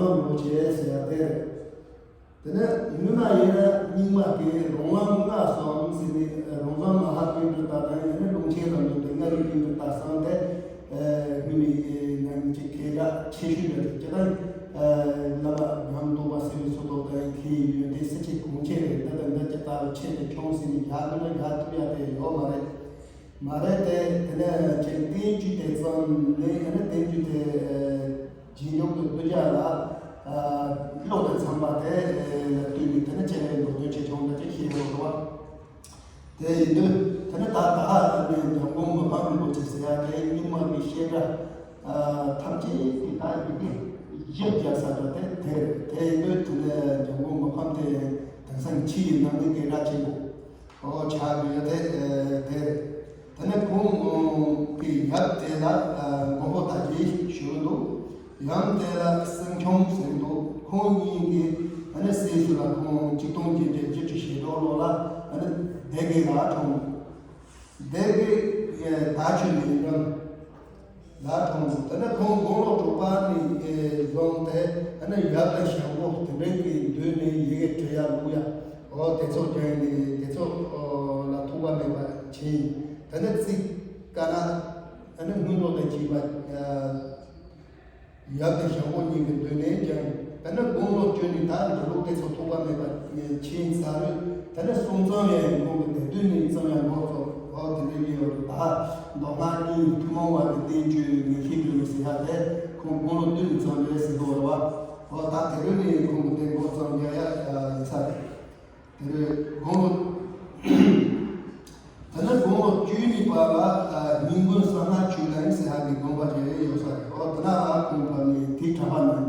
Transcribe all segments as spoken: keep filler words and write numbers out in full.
རིན་པོ་ཆེ་ཟེར་ཡ་དེ་རེད། དེ་ནས་སྔོན་མ་ཡིན་ན་རྙིང་མ་གི་རོང་ལམ་ལྔ་གསུམ་ཟེར་ནས་རོང་ཟོམ་མ་ཧཱ་པཎྜི་ཏ་དང་ཡང་ན་ཀློང་ཆེན་རབ་འབྱམས་དེ་ལྔ་རིག་པཎྜི་ཏ་གསུམ་དེ་སྔོན་མའི་ནང་གི་མཁས་གྲུབ་ཆེ་ཤོས་རེད། སྤྱིར་བཏང་བླ་མ་ཉམས་རྟོགས་པ་ཟེར་བའི་བཟོ་ལྟ་དང་མཁས་ཡོན་དེ་སྲིད་ཆེས་གོང་ཆེ་རེད། འདི་དང་འདི་ཅི་ལྟ་བུ་ཆེ་དེ་ཆུང་ཟེར་ནས་རྒྱག་དགོས་ན་རྒྱག་ཐུབ་ཡ་དེ་ཡོད་མ་རེད། མ་རེད་དེ། དེ་ནས་ཁྱེད་བསྟན་བཅོས་དེ་བརྩམས་ནས་ཨ་ནི་བསྟན་བཅོས་དེ་རྗེས་འཇུག་གི་གདུལ་བྱ་ལ་ཀློག་དེ་ཚང་པ་དེ་ལ་བསྟུན་ནས་དེ་ནི་ཁྱེད་ལས་མདོ་དོན་ཆེ་ཆུང་འདྲ་ཅིག་ཤེས་ཡོང་འགྲོ་བ། དེ་ཡིན་དུས་དེ་ནི་ད་ད་ཨ་ནི་འཇམ་མགོན་མི་ཕམ་རིན་པོ་ཆེ་ཟེར་ཡ་དེ་རྙིང་མ་གི་བཤད་གྲྭ་ཐམས་ཅད་ཀྱི་ད་ཡི་གེ་ཡིག་རྒྱག་ས་འདྲ་དེ་དེ་རེད། དེ་ཡིན་དུས་དེ་ནི་འཇམ་མགོན་མི་ཕམ་དེ་དེང་སང་ཕྱི་ཡི་ནང་གི་སྐད་གྲགས་ཆེན་པོ། ཨོ་ཆགས་ཡོད་དེ་དེ་རེད། དེ་ནས་ཁོང་གི་ཡབ་དེ་ལ་མགོན་པོ་དར་རྒྱས་ཞུ་གི་འདུག་ཡུམ་དེ་ལ་སྲིང་ཆུང་ཟེར་གི་འདུག་ཁོང་གཉིས་ཀྱི་ཨ་ནི་སྲས་སུ་ལ་ཁོང་ཆིག་སྟོང་བརྒྱད་བརྒྱ་བཞི་བཅུ་ཞེ་དྲུག་ལོ་ལ་ཨ་ནི་སྡེ་དགེ་ལ་འཁྲུངས། སྡེ་དགེ་དར་ཆུ་ནས་རང་། ལ་ཐོན། དེ་ནས་ཁོང་དགུང་ལོ་དྲུག་པ་ནས་བཟུང་སྟེ་ཨ་ནི་ཡབ་དང་ཞང་པོ་དེ་འདྲའི་གི་མདུན་ནས་ཡི་གེ་འབྲི་ཡ་ཀློག་ཡ། འོ་དེ་ཚོ་སྦྱངས་ནས་དེ་ཚོ་ལ་ཐོགས་པ་མེད་པ་བྱས། དེ་ནས་ཚིག་དཀར་ནག་ཨ་ནི་སྔོན་འགྲོ་དང་བཅས་པ་ཡབ་དང་ཞང་པོ་གཉིས་ཀྱི་མདུན་ནས་སྦྱངས། དེ་ནས་དགུང་ལོ་བཅུ་ནས་ད་འབྲི་ཀློག་དེ་ཚོ་ཐོགས་པ་མེད་པ་བྱས་ཚར་རེད། དེ་ནས་གསུང་རྩོམ་ཡང་ཁོང་གི་དེ་དུས་ནས་རྩོམ་ཡ་འགོ་ཚུགས། འོ་དེ་འདྲའི་གནས་བབ་རེད། ད་མདོ་སྔགས་གཉིས་ཐུན་མོང་བ་གི་བསྟན་བཅོས་ངེས་ཤེས་སྒྲོན་མེ་ཟེར་ཡ་དེ་ཁོང་དགུང་ལོ་བདུན་ནས་རྩོམ་རེད་ཟེར་གོ་རེད་བ། འོ་ད་དེ་དུས་ནས་ཁོང་གི་དེ་འགོ་རྩོམ་རྒྱག་ཡ་ཡིན་ས་རེད། དེ་རེད། དགུང་ལོ། དེ་ནས་དགུང་ལོ་བཅུ་གཉིས་པ་ལ་ཉིན་དགོན་གསང་སྔགས་ཆོས་གླིང་ཟེར་ཡ་གི་དགོན་པ་དེ་ཡོད་ས་རེད། འོ་དེ་ན་ལ་ཁོང་ཕེབས་ནས་དེ་གྲྭ་པ་གནང་།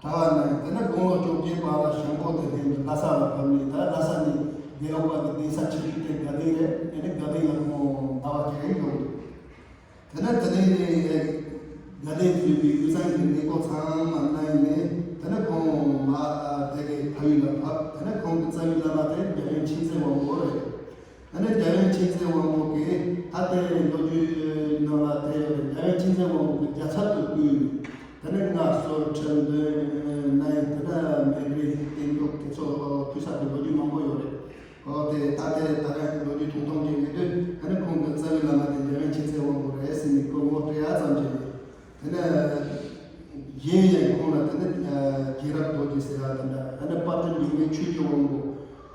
གྲྭ་པ་གནང་། དེ་ནས་དགུང་ལོ་བཅོ་བརྒྱད་པ་ལ་ཞང་པོ་དེ་ལྷན་དུ་ལྷ་ས་ལ་ཕེབས་ནས། ད་ལྷ་ས་ནས་རྒེད་འོག་པ་གི་གདན་ས་ཆེ་ཤོས་དེ་དགའ་ལྡན་རེད། དེ་ནས་དགའ་ལྡན་ལ་ཁོང་ཟླ་བ་གཅིག་རིང་བཞུགས་འདུག་དེ་ནས་དེ་ནས་དགའ་ལྡན་ཕུལ་བའི་དབུས་གཙང་གི་གནས་སྐོར་ཚང་མ་གནང་ནས། དེ་ནས་ཁོང་མ་དེ་གའི་ཕ་ཡུལ་ལ་བབས། དེ་ནས་ཁོང་གི་རྩ་བའི་བླ་མ་དེ་རྒྱལ་བའི་མཁྱེན་བརྩེ་དབང་པོ་རེད། དེ་ནས་རྒྱལ་བའི་མཁྱེན་བརྩེ་དབང་པོ་གིས་ད་ལྟའི་ལོ་རྒྱུས་ནང་ལ་དེ་ཡོད་རེད། རྒྱལ་བའི་མཁྱེན་བརྩེ་དབང་པོ་གིས་རྒྱལ་ཚབ་ཏུ་བསྐོས། དེ་ནས་མངའ་གསོལ་ཁྲི་འདོན་གནང་། དེ་ནས་མཎྜལ་རྟེན་འབྲེལ་དེ་ཚོ་ཕུལ་ས་གི་ལོ་རྒྱུས་མང་པོ་ཡོད་རེད། འོ་དེ་ད་ལྟའི་ད་རེས་ལོ་རྒྱུས་ཐུང་ཐུང་ཅིག་ཡོད་དུས། དེ་ནས་ཁོང་གི་རྩ་བའི་བླ་མ་དེ་རྒྱལ་བའི་མཁྱེན་བརྩེ་དབང་པོ་རེད་ཟེར་ནས་ཁོ་ངོ་སྤྲད་ཡ་ཙམ་ཅིག་རེད། དེ་ནས་གཞན་ཡང་ཁོང་ལ་དེ་ནས་རྒྱལ་རབས་རྡོ་རྗེ་ཟེར་ཡ་དེ་འདྲ། དེ་ནས་དཔལ་སྤྲུལ་འཇིགས་མེད་ཆོས་ཀྱི་དབང་པོ།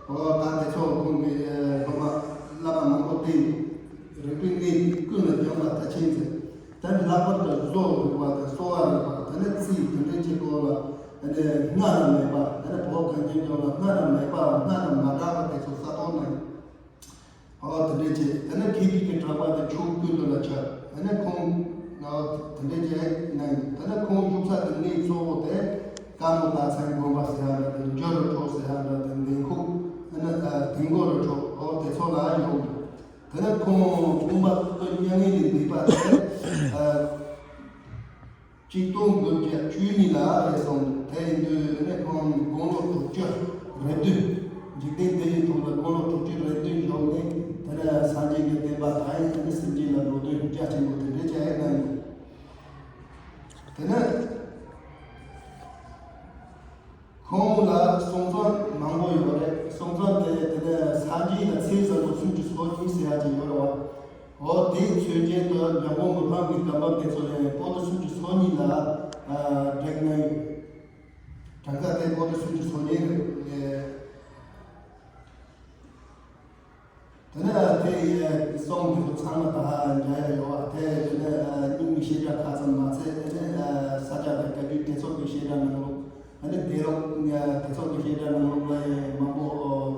འོ་ད་དེ་ཚོ་ཁོང་གི་སློབ་མ་བླ་མ་མང་པོ་བསྟེན། རིག་པའི་གནས་ཀུན་ལ་སྦྱངས་པ་མཐར་ཕྱིན་མཛད། དེ་ནས་ལྷག་པར་དུ་བཟོ་རིག་པ་དང་གསོ་བ་རིག་པ། དེ་ནས་རྩིས་དེ་འདྲའི་ཆེད་སྐོར་ལ་སྔར་ན་མེད་པ། དེ་ནས་བོད་གངས་ཅན་ལྗོངས་ལ་སྔར་ན་མེད་པའམ་སྔར་དང་མ་འདྲ་བ་དེ་ཚོ་གསར་གཏོད་གནང་། འོ་དེ་འདྲའི་ཆེད། དེ་ནས་མཁས་བརྒྱུད་ཀྱི་གྲགས་པ་དེ་ཕྱོགས་ཀུན་ཏུ་ལ་ཁྱབ། དེ་ནས་ཁོང་འོ་དེ་འདྲའི་ཆེད་གནང་། དེ་ནས་ཁོང་བཞུགས་ས་དེ་གནས་གཙོ་བོ་དེ་ཀ་མོ་ད་ཚན་དགོན་པ་ཟེར་ཡ་འདྲ་དེ། འཇོ་རུ་ཁྲོད་ཟེར་ཡ་འདྲ་དེ། འདན་ཁོག། དེ་ནས་དེ་མགོ་རུ་ཁྲོད། འོ་དེ་ཚོ་ལ་ཡོད། དེ་ནས་ཁོང་དགོངས་པ་སྐུ་མྱ་ངན་ལས་འདས་པ་དེ་ཆིག་སྟོང་དགུ་བརྒྱ་བཅུ་གཉིས་ལ་རེད་སོང་། དེ་ཡིན་དུས་ནས་ཁོང་དགུང་ལོ་དྲུག་ཅུ་རེ་བདུན། འཇིག་རྟེན་འདི་ཡི་ཐོག་ལ་དགུང་ལོ་དྲུག་ཅུ་རེ་བདུན་བཞུགས་ནས། དེ་ནས་སངས་རྒྱས་ཀྱི་བསྟན་པ་དར་ཡང་དེ་ནས་སེམས་ཅན་ལ་འགྲོ་དོན་རྒྱ་ཆེན་པོ་དེ་འདྲའི་བྱས་གནང་ཡོད། དེ་ནས། ཁོང་ལ་གསུང་རྩོམ་མང་པོ་ཡོད་རེད། གསུང་རྩོམ་དེ་དེ་ནས་སངས་རྒྱས་ལ་ཚེས་བཟང་པོ་སུམ་ཅུ་སོ་གཉིས་ཟེར་ཡ་ཅིག་ཡོད་རེད་བ། འོ་དེའི་ཚུལ་བཞིན་དུ་འཇམ་མགོན་མི་ཕམ་གྱི་བཀའ་འབུམ་དེ་ཚོ་ཡང་པོ་ཏི་སུམ་ཅུ་སོ་གཉིས་ལ་བསྒྲིགས་གནང་ཡོད། གྲངས་ཀ་དེ་པོ་ཏི་སུམ་ཅུ་སོ་གཉིས་རེད། དེ་ནས་དེ་ཡི་གསུང་དེ་ཚོ་ཚང་མ་ད་མཇལ་ཡ་ཡོད་པ། དེ་དེ་ནས་རྙིང་མའི་བཤད་གྲྭ་ཁག་ཙམ་མ་ཚད། དེ་ནས་ས་སྐྱ་དང་བཀའ་བརྒྱུད་དེ་ཚོ་གི་བཤད་གྲྭ་ནང་ལོགས། ཨ་ནི་དེ་རོགས་དེ་ཚོ་གི་བཤད་གྲྭ་ནང་ལོགས་ལ་ཡང་མང་པོ་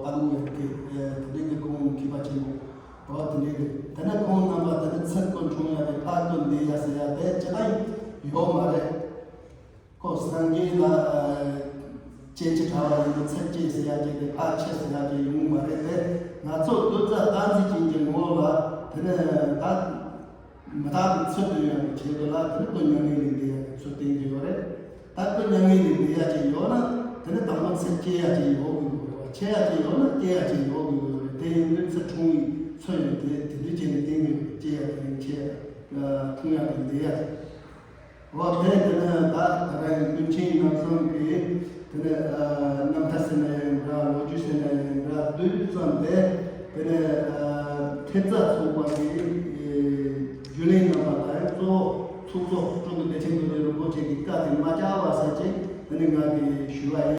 ལྟ་གི་ཡོད་དེ། དེ་འདྲའི་གི་ཁོང་མཁས་པ་ཆེན་པོ་འོ་དེ་འདྲའི་གི། དེ་ནས་ཁོང་རྣམ་པ་དེ་ནས་ཚུར་སྐུ་འཁྲུངས་ཡ་དེ་ཕར་སྐུ་འདས་ཡ་ཟེར་ཡ་དེ་ཅི་ལ་ཡོད་མ་རེད། ཁོ་སངས་རྒྱས་ལ་སྐྱེ་འཆི་བྲལ་བ་ཡིན་དུས་ཚེ་སྐྱེ་ཟེར་ཡ་ཅིག་དེ་ཕར་འཆི་ཟེར་ཡ་ཅིག་ཡོང་མ་རེད་དེ། ང་ཚོ་གདུལ་བྱ་རྟག་འཛིན་ཅན་གྱི་ངོ་ལ་དེ་ནས་ད་མི་རྟག་པའི་ཚུལ་སྟོན་ཡ་གི་ཆེད་དུ་ལ་དེ་ནས་སྐུ་མྱ་ངན་ལས་འདས་ཡ་གི་ཚུལ་བསྟན་གྱི་ཡོད་རེད། ད་སྐུ་མྱ་ངན་ལས་འདས་ཡ་ཅིག་ཡོད་ན་དེ་ནས་དང་པོ་ཚེ་སྐྱེ་ཡ་ཅིག་ཡོད་དགོས་ཀྱི་ཡོད་རེད་བ། འཆི་ཡ་ཅིག་ཡོད་ན་སྐྱེ་ཡ་ཅིག་ཡོད་དགོས་ཀྱི་ཡོད་རེད། དེ་ཡིན་དུས་ཚུར་འཁྲུངས་ཡི་ཚུལ་ཡང་དེ་དེ་འདྲའི་བྱས་ནས་བསྟན་གྱི་ཡོད་རེད། སྐྱེ་ཡ་དེ་ནས་འཆི་ཡ། འཁྲུངས་ཡ་དེ་འདས་ཡ་དེ། འོ་དེ་དེ་ནི་ད་ད་རེས་ཀུན་མཁྱེན་རྣམ་གསུམ་གྱི་དེ་ནི་རྣམ་ཐར་ཟེར་ན་ཡང་འདྲ། ལོ་རྒྱུས་ཟེར་ན་ཡང་འདྲ། བསྡུས་ཙམ་དེ་དེ་ནི་ཐེབས་རྩ་ཚོགས་པ་གི་རྒྱུན་ལས་རྣམ་པ་དང་གཙོ་བོ་ཚོགས་གཙོ་སྤྲུལ་སྐུ་བདེ་ཆེན་རྡོ་རྗེ་རིན་པོ་ཆེ་གི་བཀའ་དེ་མ་བཅག་པ་ཟེར་ཅིག་དེ་ནི་ང་གིས་ཞུ་བ་ཡིན།